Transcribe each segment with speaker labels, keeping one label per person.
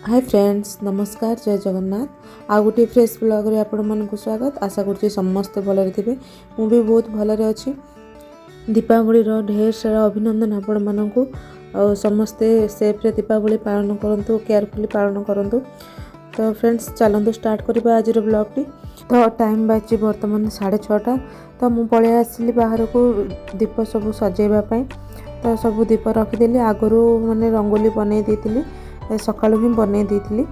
Speaker 1: High friends, ନମସ୍କାର, ଜୟ ଜଗନ୍ନାଥ। ଆଉ ଗୋଟିଏ ଫ୍ରେଶ୍ ବ୍ଲଗ୍ରେ ଆପଣମାନଙ୍କୁ ସ୍ୱାଗତ। ଆଶା କରୁଛି ସମସ୍ତେ ଭଲରେ ଥିବେ। ମୁଁ ବି ବହୁତ ଭଲରେ ଅଛି। ଦୀପାବଳିର ଢେର ସାରା ଅଭିନନ୍ଦନ ଆପଣମାନଙ୍କୁ। ଆଉ ସମସ୍ତେ ସେଫ୍ରେ ଦୀପାବଳି ପାଳନ କରନ୍ତୁ, କେୟାରଫୁଲି ପାଳନ କରନ୍ତୁ। ତ ଫ୍ରେଣ୍ଡସ୍, ଚାଲନ୍ତୁ ଷ୍ଟାର୍ଟ କରିବା ଆଜିର ବ୍ଲଗ୍ଟି। ତ ଟାଇମ୍ ବାଜିଛି ବର୍ତ୍ତମାନ 6:30। ତ ମୁଁ ପଳେଇ ଆସିଲି ବାହାରକୁ ଦୀପ ସବୁ ସଜେଇବା ପାଇଁ। ତ ସବୁ ଦୀପ ରଖିଦେଲି, ଆଗରୁ ମାନେ ରଙ୍ଗୋଲି ବନେଇ ଦେଇଥିଲି, ସକାଳୁ ହିଁ ବନେଇ ଦେଇଥିଲି।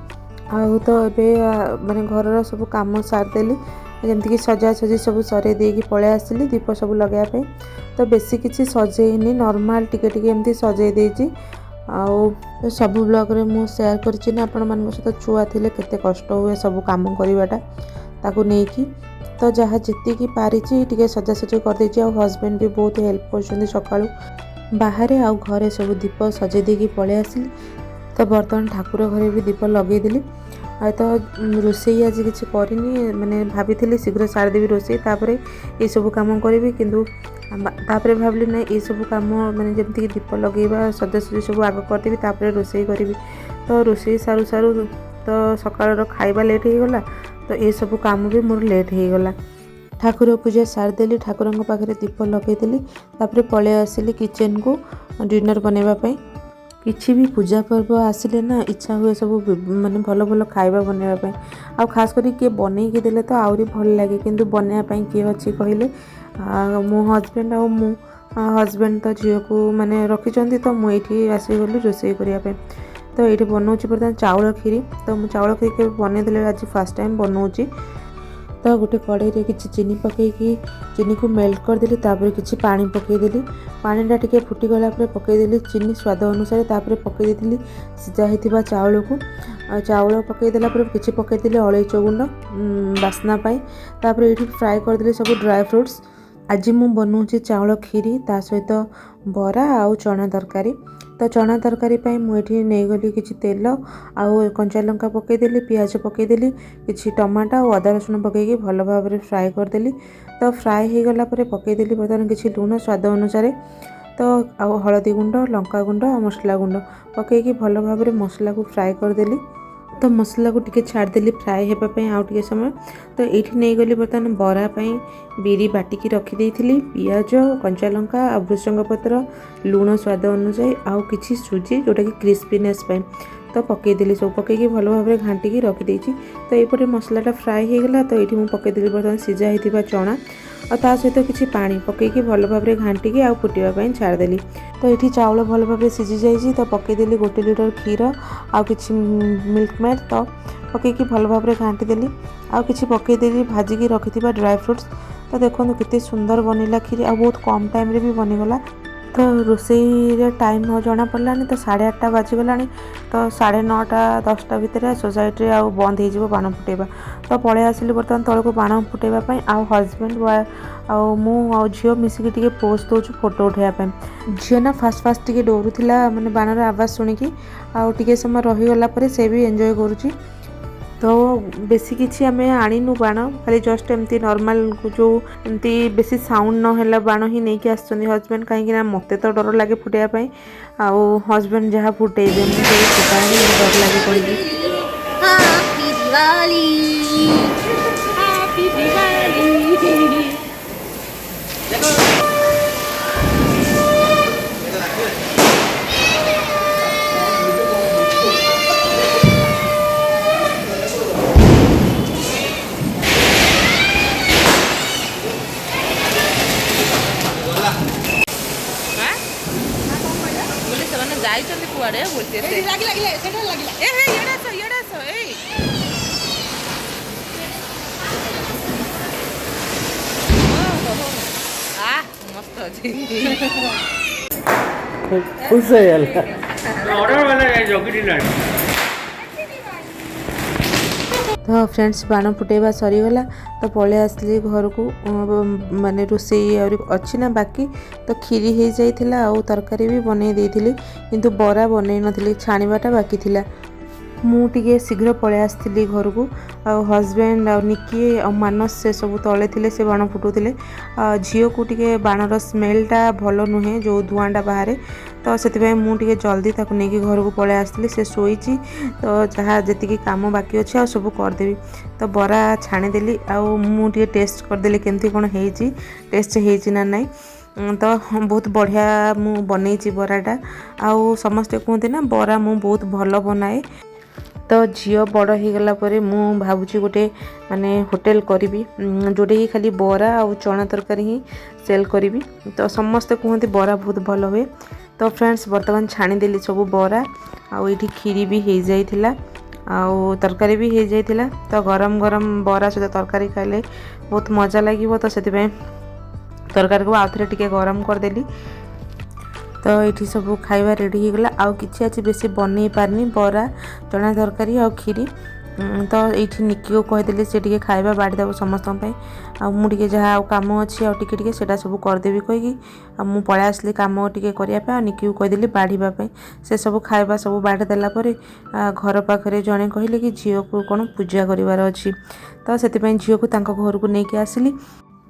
Speaker 1: ଆଉ ତ ଏବେ ମାନେ ଘରର ସବୁ କାମ ସାରିଦେଲି, ଯେମିତିକି ସଜାସଜି ସବୁ ସରେଇ ଦେଇକି ପଳେଇ ଆସିଲି ଦୀପ ସବୁ ଲଗାଇବା ପାଇଁ। ତ ବେଶୀ କିଛି ସଜେଇନି, ନର୍ମାଲ୍ ଟିକେ ଟିକେ ଏମିତି ସଜେଇ ଦେଇଛି। ଆଉ ସବୁ ବ୍ଲଗ୍ରେ ମୁଁ ସେୟାର କରିଛି ନା ଆପଣମାନଙ୍କ ସହିତ, ଛୁଆ ଥିଲେ କେତେ କଷ୍ଟ ହୁଏ ସବୁ କାମ କରିବାଟା ତାକୁ ନେଇକି। ତ ଯାହା ଯେତିକି ପାରିଛି ଟିକେ ସଜାସଜି କରିଦେଇଛି। ଆଉ ହଜବେଣ୍ଡ ବି ବହୁତ ହେଲ୍ପ କରୁଛନ୍ତି ସକାଳୁ। ବାହାରେ ଆଉ ଘରେ ସବୁ ଦୀପ ସଜେଇ ଦେଇକି ପଳେଇ ଆସିଲି। ତ ବର୍ତ୍ତମାନ ଠାକୁର ଘରେ ବି ଦୀପ ଲଗେଇଦେଲି। ଆଉ ତ ରୋଷେଇ ଆଜି କିଛି କରିନି, ମାନେ ଭାବିଥିଲି ଶୀଘ୍ର ସାରିଦେବି ରୋଷେଇ, ତାପରେ ଏସବୁ କାମ କରିବି। କିନ୍ତୁ ତାପରେ ଭାବିଲି ନାଇଁ, ଏସବୁ କାମ ମାନେ ଯେମିତିକି ଦୀପ ଲଗେଇବା, ସଜାସଜି ସବୁ ଆଗ କରିଦେବି, ତାପରେ ରୋଷେଇ କରିବି। ତ ରୋଷେଇ ସାରୁ ସାରୁ ତ ସକାଳର ଖାଇବା ଲେଟ୍ ହେଇଗଲା, ତ ଏସବୁ କାମ ବି ମୋର ଲେଟ୍ ହେଇଗଲା। ଠାକୁର ପୂଜା ସାରିଦେଲି, ଠାକୁରଙ୍କ ପାଖରେ ଦୀପ ଲଗେଇଦେଲି, ତାପରେ ପଳେଇ ଆସିଲି କିଚେନକୁ ଡିନର୍ ବନେଇବା ପାଇଁ। କିଛି ବି ପୂଜା ପର୍ବ ଆସିଲେ ନା ଇଚ୍ଛା ହୁଏ ସବୁ ମାନେ ଭଲ ଭଲ ଖାଇବା ବନେଇବା ପାଇଁ। ଆଉ ଖାସ କରି କିଏ ବନେଇକି ଦେଲେ ତ ଆହୁରି ଭଲ ଲାଗେ। କିନ୍ତୁ ବନେଇବା ପାଇଁ କିଏ ଅଛି କହିଲେ? ମୋ ହଜବେଣ୍ଡ ଆଉ ମୁଁ। ହଜବେଣ୍ଡ ତ ଝିଅକୁ ମାନେ ରଖିଛନ୍ତି, ତ ମୁଁ ଏଇଠି ଆସିଗଲି ରୋଷେଇ କରିବା ପାଇଁ। ତ ଏଇଠି ବନଉଛି ବର୍ତ୍ତମାନ ଚାଉଳ କ୍ଷୀରି। ତ ମୁଁ ଚାଉଳ କ୍ଷୀରି କେବେ ବନେଇନଥିଲି, ଆଜି ଫାର୍ଷ୍ଟ ଟାଇମ୍ ବନଉଛି। ତ ଗୋଟେ କଡ଼େଇରେ କିଛି ଚିନି ପକାଇକି ଚିନିକୁ ମେଲ୍ଟ କରିଦେଲି। ତାପରେ କିଛି ପାଣି ପକାଇଦେଲି। ପାଣିଟା ଟିକେ ଫୁଟିଗଲା ପରେ ପକାଇଦେଲି ଚିନି ସ୍ୱାଦ ଅନୁସାରେ। ତାପରେ ପକାଇ ଦେଇଥିଲି ସିଝା ହେଇଥିବା ଚାଉଳକୁ। ଆଉ ଚାଉଳ ପକାଇଦେଲା ପରେ କିଛି ପକାଇଦେଲି ଅଳେଇଚ ଗୁଣ୍ଡ ବାସ୍ନା ପାଇଁ। ତାପରେ ଏଇଠି ଫ୍ରାଏ କରିଦେଲି ସବୁ ଡ୍ରାଏ ଫ୍ରୁଟ୍ସ। ଆଜି ମୁଁ ବନଉଛି ଚାଉଳ କ୍ଷୀରି, ତା ସହିତ ବରା ଆଉ ଚଣା ତରକାରୀ। ତ ଚଣା ତରକାରୀ ପାଇଁ ମୁଁ ଏଠି ନେଇଗଲି କିଛି ତେଲ ଆଉ କଞ୍ଚା ଲଙ୍କା ପକାଇଦେଲି, ପିଆଜ ପକାଇଦେଲି, କିଛି ଟମାଟୋ ଆଉ ଅଦା ରସୁଣ ପକାଇକି ଭଲ ଭାବରେ ଫ୍ରାଏ କରିଦେଲି। ତ ଫ୍ରାଏ ହେଇଗଲା ପରେ ପକାଇଦେଲି ବର୍ତ୍ତମାନ କିଛି ଲୁଣ ସ୍ୱାଦ ଅନୁସାରେ, ତ ଆଉ ହଳଦୀ ଗୁଣ୍ଡ, ଲଙ୍କା ଗୁଣ୍ଡ ଆଉ ମସଲା ଗୁଣ୍ଡ ପକାଇକି ଭଲ ଭାବରେ ମସଲାକୁ ଫ୍ରାଏ କରିଦେଲି। ତ ମସଲାକୁ ଟିକେ ଛାଡ଼ିଦେଲି ଫ୍ରାଏ ହେବା ପାଇଁ ଆଉ ଟିକେ ସମୟ। ତ ଏଇଠି ନେଇଗଲି ବର୍ତ୍ତମାନ ବରା ପାଇଁ ବିରି ବାଟିକି ରଖିଦେଇଥିଲି, ପିଆଜ, କଞ୍ଚା ଲଙ୍କା ଆଉ ଭୃସଙ୍ଗ ପତ୍ର, ଲୁଣ ସ୍ୱାଦ ଅନୁଯାୟୀ ଆଉ କିଛି ସୁଜି, ଯେଉଁଟାକି କ୍ରିସ୍ପିନେସ୍ ପାଇଁ। ତ ପକାଇଦେଲି ସବୁ, ପକାଇକି ଭଲ ଭାବରେ ଘାଣ୍ଟିକି ରଖିଦେଇଛି। ତ ଏଇପଟେ ମସଲାଟା ଫ୍ରାଏ ହେଇଗଲା। ତ ଏଇଠି ମୁଁ ପକାଇଦେଲି ବର୍ତ୍ତମାନ ସିଝା ହେଇଥିବା ଚଣା ଆଉ ତା ସହିତ କିଛି ପାଣି ପକାଇକି ଭଲ ଭାବରେ ଘାଣ୍ଟିକି ଆଉ ଫୁଟିବା ପାଇଁ ଛାଡ଼ିଦେଲି। ତ ଏଇଠି ଚାଉଳ ଭଲ ଭାବରେ ସିଝି ଯାଇଛି। ତ ପକାଇଦେଲି 1 ଲିଟର କ୍ଷୀର ଆଉ କିଛି ମିଲ୍କ ମେଡ଼୍। ତ ପକାଇକି ଭଲ ଭାବରେ ଘାଣ୍ଟିଦେଲି ଆଉ କିଛି ପକାଇଦେଲି ଭାଜିକି ରଖିଥିବା ଡ୍ରାଏ ଫ୍ରୁଟ୍ସ। ତ ଦେଖନ୍ତୁ କେତେ ସୁନ୍ଦର ବନିଲା କ୍ଷୀରି ଆଉ ବହୁତ କମ୍ ଟାଇମ୍ରେ ବି ବନିଗଲା। ତ ରୋଷେଇରେ ଟାଇମ୍ ଆଉ ଜଣାପଡ଼ିଲାନି। ତ 8:30 ବାଜିଗଲାଣି। ତ 9:30 10ଟା ଭିତରେ ସୋସାଇଟିରେ ଆଉ ବନ୍ଦ ହେଇଯିବ ବାଣ ଫୁଟେଇବା। ତ ପଳେଇ ଆସିଲି ବର୍ତ୍ତମାନ ତଳକୁ ବାଣ ଫୁଟେଇବା ପାଇଁ। ଆଉ ହଜବେଣ୍ଡ ଆଉ ମୁଁ ଆଉ ଝିଅ ମିଶିକି ଟିକେ ପୋଜ୍ ଦେଉଛୁ ଫଟୋ ଉଠାଇବା ପାଇଁ। ଝିଅ ନା ଫାଷ୍ଟ ଫାଷ୍ଟ ଟିକେ ଡରୁଥିଲା ମାନେ ବାଣର ଆବାଜ ଶୁଣିକି, ଆଉ ଟିକେ ସମୟ ରହିଗଲା ପରେ ସେ ବି ଏନ୍ଜୟ କରୁଛି। ତ ବେଶୀ କିଛି ଆମେ ଆଣିନୁ ବାଣ, ଖାଲି ଜଷ୍ଟ ଏମିତି ନର୍ମାଲ ଯେଉଁ ଏମିତି ବେଶୀ ସାଉଣ୍ଡ ନ ହେଲା ବାଣ ହିଁ ନେଇକି ଆସିଛନ୍ତି ହଜବେଣ୍ଡ। କାହିଁକି ନା ମୋତେ ତ ଡର ଲାଗେ ଫୁଟେଇବା ପାଇଁ। ଆଉ ହଜବେଣ୍ଡ ଯାହା ଫୁଟେଇବେ, ମୁଁ କେବେ ଫୁଟାଏନି, ମୋତେ ଡର ଲାଗେ କହିକି।
Speaker 2: Happy Diwali! Happy Diwali!
Speaker 3: ବୋଲେ ସେମାନେ ଯାଇଛନ୍ତି କୁଆଡ଼େ ବୁଲତେ?
Speaker 2: ଲାଗିଲା, ଲାଗିଲା, ସେଟା ଲାଗିଲା।
Speaker 3: ଏ ହେ, ଇଆଡ଼େ ଆସ, ଇଆଡ଼େ ଆସ ଏଇ। ଓହୋ, ଆ ମସ୍ତ ଅଛି।
Speaker 4: ଖୁସି ହେଇଗଲା।
Speaker 5: ଅର୍ଡର ବାଲା ଜଗିଥିଲାଣି।
Speaker 1: ତ ଫ୍ରେଣ୍ଡସ୍, ବାଣ ଫୁଟେଇବା ସରିଗଲା। ତ ପଳେଇ ଆସିଲି ଘରକୁ। ମାନେ ରୋଷେଇ ଆହୁରି ଅଛି ନା ବାକି। ତ କ୍ଷୀରି ହେଇଯାଇଥିଲା ଆଉ ତରକାରୀ ବି ବନେଇ ଦେଇଥିଲି, କିନ୍ତୁ ବରା ବନେଇ ନଥିଲି, ଛାଣିବାଟା ବାକି ଥିଲା। ମୁଁ ଟିକେ ଶୀଘ୍ର ପଳେଇ ଆସିଥିଲି ଘରକୁ। ଆଉ ହଜବେଣ୍ଡ ଆଉ ନିକି ଆଉ ମାନସ ସେ ସବୁ ତଳେ ଥିଲେ, ସେ ବାଣ ଫୁଟାଉଥିଲେ। ଝିଅକୁ ଟିକେ ବାଣର ସ୍ମେଲଟା ଭଲ ନୁହେଁ, ଯେଉଁ ଧୂଆଁଟା ବାହାରେ, ତ ସେଥିପାଇଁ ମୁଁ ଟିକେ ଜଲ୍ଦି ତାକୁ ନେଇକି ଘରକୁ ପଳେଇ ଆସିଥିଲି। ସେ ଶୋଇଛି, ତ ଯାହା ଯେତିକି କାମ ବାକି ଅଛି ଆଉ ସବୁ କରିଦେବି। ତ ବରା ଛାଣିଦେଲି ଆଉ ମୁଁ ଟିକେ ଟେଷ୍ଟ କରିଦେଲି କେମିତି କ'ଣ ହେଇଛି, ଟେଷ୍ଟ ହେଇଛି ନା ନାହିଁ। ତ ବହୁତ ବଢ଼ିଆ ମୁଁ ବନେଇଛି ବରାଟା। ଆଉ ସମସ୍ତେ କୁହନ୍ତି ନା ବରା ମୁଁ ବହୁତ ଭଲ ବନାଏ। ତ ଝିଅ ବଡ଼ ହେଇଗଲା ପରେ ମୁଁ ଭାବୁଛି ଗୋଟେ ମାନେ ହୋଟେଲ କରିବି, ଯେଉଁଟାକି ଖାଲି ବରା ଆଉ ଚଣା ତରକାରୀ ହିଁ ସେଲ୍ କରିବି। ତ ସମସ୍ତେ କୁହନ୍ତି ବରା ବହୁତ ଭଲ ହୁଏ। ତ ଫ୍ରେଣ୍ଡସ୍, ବର୍ତ୍ତମାନ ଛାଣିଦେଲି ସବୁ ବରା ଆଉ ଏଇଠି କ୍ଷୀରି ବି ହେଇଯାଇଥିଲା ଆଉ ତରକାରୀ ବି ହେଇଯାଇଥିଲା। ତ ଗରମ ଗରମ ବରା ସହିତ ତରକାରୀ ଖାଇଲେ ବହୁତ ମଜା ଲାଗିବ। ତ ସେଥିପାଇଁ ତରକାରୀକୁ ଆଉଥରେ ଟିକେ ଗରମ କରିଦେଲି। ତ ଏଇଠି ସବୁ ଖାଇବା ରେଡ଼ି ହେଇଗଲା। ଆଉ କିଛି ଆଜି ବେଶୀ ବନେଇ ପାରିନି, ବରା, ଚଣା ତରକାରୀ ଆଉ କ୍ଷୀରି। ତ ଏଇଠି ନିକିକୁ କହିଦେଲି ସେ ଟିକେ ଖାଇବା ବାଢ଼ିଦେବ ସମସ୍ତଙ୍କ ପାଇଁ, ଆଉ ମୁଁ ଟିକେ ଯାହା ଆଉ କାମ ଅଛି ଆଉ ଟିକେ ଟିକେ ସେଇଟା ସବୁ କରିଦେବି କହିକି ଆଉ ମୁଁ ପଳେଇ ଆସିଲି କାମ ଟିକେ କରିବା ପାଇଁ। ଆଉ ନିକିକୁ କହିଦେଲି ବାଢ଼ିବା ପାଇଁ। ସେ ସବୁ ଖାଇବା ସବୁ ବାଢ଼ି ଦେଲା ପରେ ଘର ପାଖରେ ଜଣେ କହିଲେ କି ଝିଅକୁ କ'ଣ ପୂଜା କରିବାର ଅଛି। ତ ସେଥିପାଇଁ ଝିଅକୁ ତାଙ୍କ ଘରକୁ ନେଇକି ଆସିଲି।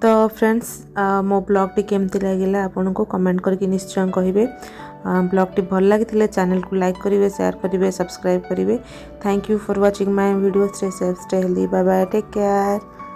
Speaker 1: ତ ଫ୍ରେଣ୍ଡସ୍, ମୋ ବ୍ଲଗ୍ଟି କେମିତି ଲାଗିଲା ଆପଣଙ୍କୁ କମେଣ୍ଟ କରିକି ନିଶ୍ଚୟ କହିବେ। ବ୍ଲଗ୍ଟି ଭଲ ଲାଗିଥିଲେ ଚ୍ୟାନେଲକୁ ଲାଇକ୍ କରିବେ, ସେୟାର କରିବେ, ସବସ୍କ୍ରାଇବ୍ କରିବେ। Thank you for watching my video. Stay safe, stay healthy. Bye bye, take care.